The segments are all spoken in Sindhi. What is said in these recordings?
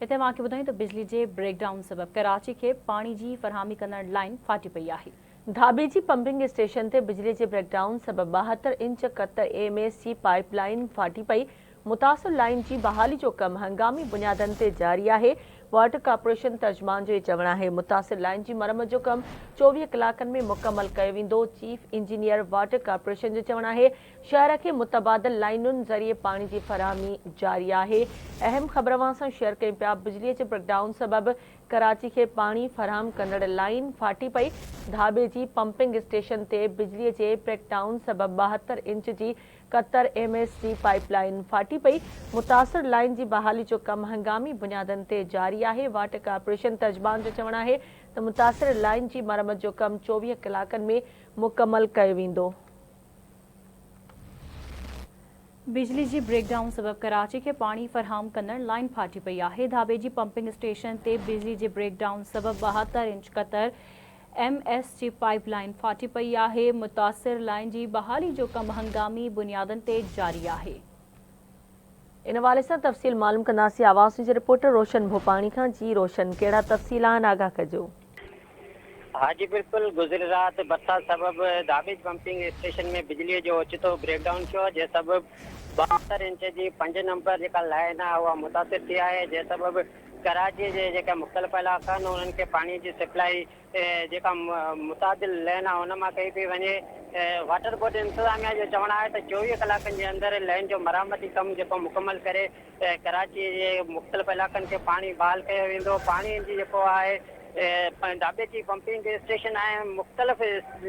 هتي اوهان کي ٻڌايون ته بجلي جي بريڪ ڊائون سبب ڪراچي کي پاڻي جي فراهمي ڪندڙ لائين ڦاٽي پئي آهي. ڌاٻيجي پمپنگ اسٽيشن تي بجلي جي بريڪ ڊائون سبب 72 انچ قطر ايم ايس جي پائيپ لائين ڦاٽي پئي، متاثر لائين جي بحالي جو ڪم هنگامي بنيادن تي جاري آهي، واٽر ڪارپوريشن ترجمان جو چوڻ آهي متاثر لائين جي مرمت جو ڪم 24 ڪلاڪن ۾ مڪمل ڪيو ويندو، چيف انجنيئر واٽر ڪارپوريشن جو چوڻ آهي شهر کي متبادل لائينن ذريعي پاڻي جي فراهمي جاري آهي، اهم خبر اوهان سان شيئر ڪيون پيا بجلي جي بريڪ ڊائون سبب ڪراچي کي پاڻي فراهم ڪندڙ لائين ڦاٽي پئي، ڌاٻيجي پمپنگ اسٽيشن تي بجلي جي بريڪ ڊائون سبب 72 انچ جي قطر ايم ايس جي پائيپ لائين ڦاٽي پئي، متاثر لائين جي بحالي جو ڪم هنگامي بنيادن تي جاري آهي، واٽر ڪارپوريشن ترجمان جو چوڻ آهي ته متاثر لائين جي مرمت جو ڪم 24 ڪلاڪن ۾ مڪمل ڪيو ويندو. بجلي جي بريڪ ڊائون سبب ڪراچي کي پاڻي فراهم ڪندڙ لائين ڦاٽي پئي آهي، ڌاٻيجي پمپنگ اسٽيشن تي بجلي جي بريڪ ڊائون سبب 72 انچ قطر ايم ايس جي پائيپ لائين ڦاٽي پئي آهي، متاثر لائين جي بحالي جو ڪم هنگامي بنيادن تي جاري آهي. ان حوالي سان تفصيل معلوم ڪنداسين آواز نيوز جي رپورٽر روشن ڀوپاڻي کان جي روشن ڪهڙا تفصيل آهن آگاهه ڪجو. ها جي بلڪل گذريل رات برسات سبب ڌاٻيج پمپنگ اسٽيشن ۾ بجلي جو اوچتو بريڪ ڊائون ٿيو جنهن سبب 72 انچ جي پنج نمبر جيڪا لائين آهي اها متاثر ٿي آهي جنهن سبب ڪراچي جي جيڪا مختلف علائقا آهن انهن کي پاڻي جي سپلائي جيڪا متعادل لين آهي ان مان ڪئي پئي وڃي. واٽر بورڊ انتظاميا جو چوڻ آهي ته 24 ڪلاڪن جي اندر لين جو مرامتي ڪم جيڪو مڪمل ڪري ڪراچي جي مختلف علائقن کي پاڻي بحال ڪيو ويندو. پاڻي جي جيڪو آهي ڌاٻيجي پمپنگ اسٽيشن ۽ مختلف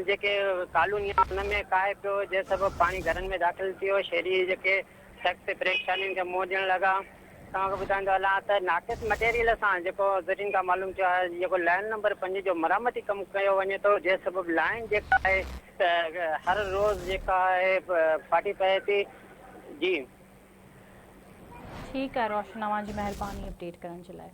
جيڪي ڪالوني آهن ان ۾ ڪاهي پيو جنهن سبب پاڻي گهرن ۾ داخل ٿي ويو شهري جيڪي سخت پريشانين کي منهن ڏيڻ لڳا. توهان کي ٻڌائيندو هلان ته ناقص مٽيريل سان جيڪو ذريعن کان معلوم ٿيو آهي جيڪو لائين نمبر پنج جو مرمتي ڪم ڪيو وڃي ٿو جنهن سبب لائين جيڪا آهي ته هر روز جيڪا آهي ڦاٽي پئي ٿي جي. ٺيڪ آهي روشن اوهان جي مهرباني اپڊيٽ ڪرڻ جي لاء.